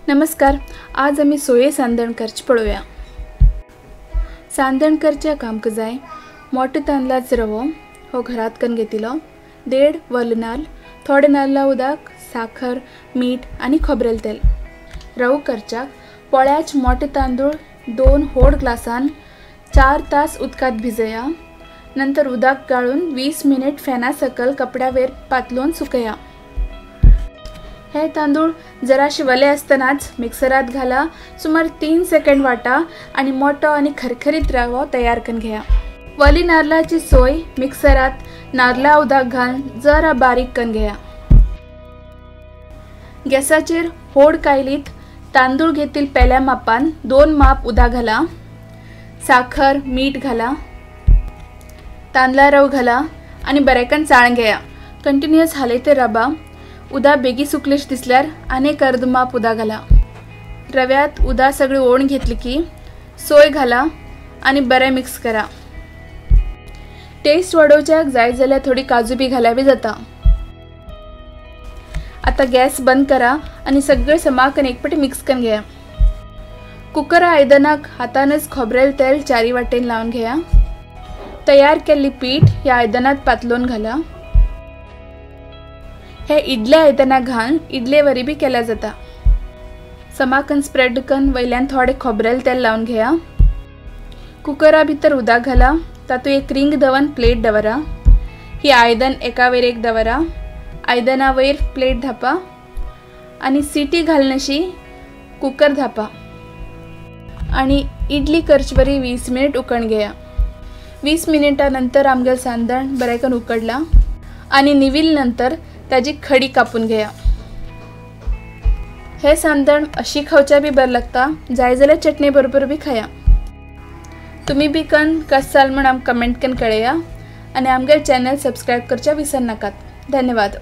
नमस्कार, आज आमी सोये सांदण करचें पळोवया। सांदण करच्याक आमकां जाय मोटो तांदळाचो रवो, हो घरांत करून घेतिलो, 1.5 वल्ल नाल्ल, थोडे नाल्ला उदक, साखर, मीठ आनी खोबरेल तेल। रवो करच्याक पोळ्याच मोटे तांदूळ 2 होड ग्लासान 4 तास उदकांत भिजया। नंतर उदक गाळून 20 मिनिट फॅना सकल कपड्यावेर पातलोवन सुकया। हे तांदूळ जराशे वले आसतनाच मिक्सरात घाला, सुमार 3 सेकंड वाटा आणि मोठो आणि खरखरीत रवो तयार करून घेया। वली नारलाची सोय मिक्सरात नारला उदक घालून जरा बारीक करून घेया। गॅसाचेर होड कायलीत तांदूळ घेतील पेल्या मापान 2 माप उदक घाला, साखर मीठ घाला, तांदळा रव घाला आणि बरेकन चाळण घेया। कंटिन्युअस हालयते रबा, उदा बेगी सुकलेश दिसल्यार आनी अर्द माप उदा घाला। रव्यात उदा सगळी ओण घेतली की सोय घाला आणि बरें मिक्स करा। टेस्ट वाडोवच्याक जाय जाल्यार थोडी काजू बी घाल्यार बी जाता। आता गॅस बंद करा आणि सगळे समाकन एकपटी मिक्स करून घेया। कुकरा आयदनाक हातानच खोबरेल तेल चारी वाटेन लावन घेया। तयार केल्ली पीठ ह्या आयदनात पातलोवन घाला। हे इडले आयदनाक घालून इडले वरी बी केल्या जाता। समाकन स्प्रेड करून वयल्यान थोडे खोबरेल तेल लावन घेया। कुकरा भितर उदक घाला, तातूंत एक रिंग दवरून प्लेट दवरा। ही आयदन एका वयर एक दवरा, आयदना वयर प्लेट धापा आनी सिटी घालनशी कुकर धापा आनी इडली करचे वरी 20 मिनिट उकण घेया। 20 मिनिटां नंतर आमगेलें सांदण बरें करून उकडलां आनी निविल नंतर ताजी खडी कापून घेया। हे सांदण अशी खावच्या बी बरें लागता, जाय जाल्यार चटणी बरोबर बी खाया। तुमी बी कन कस जाल म्हूण आमकां कमेंट करून कळया आनी आमगेलें चॅनल सबस्क्रायब करच्या विसर नाकात। धन्यवाद।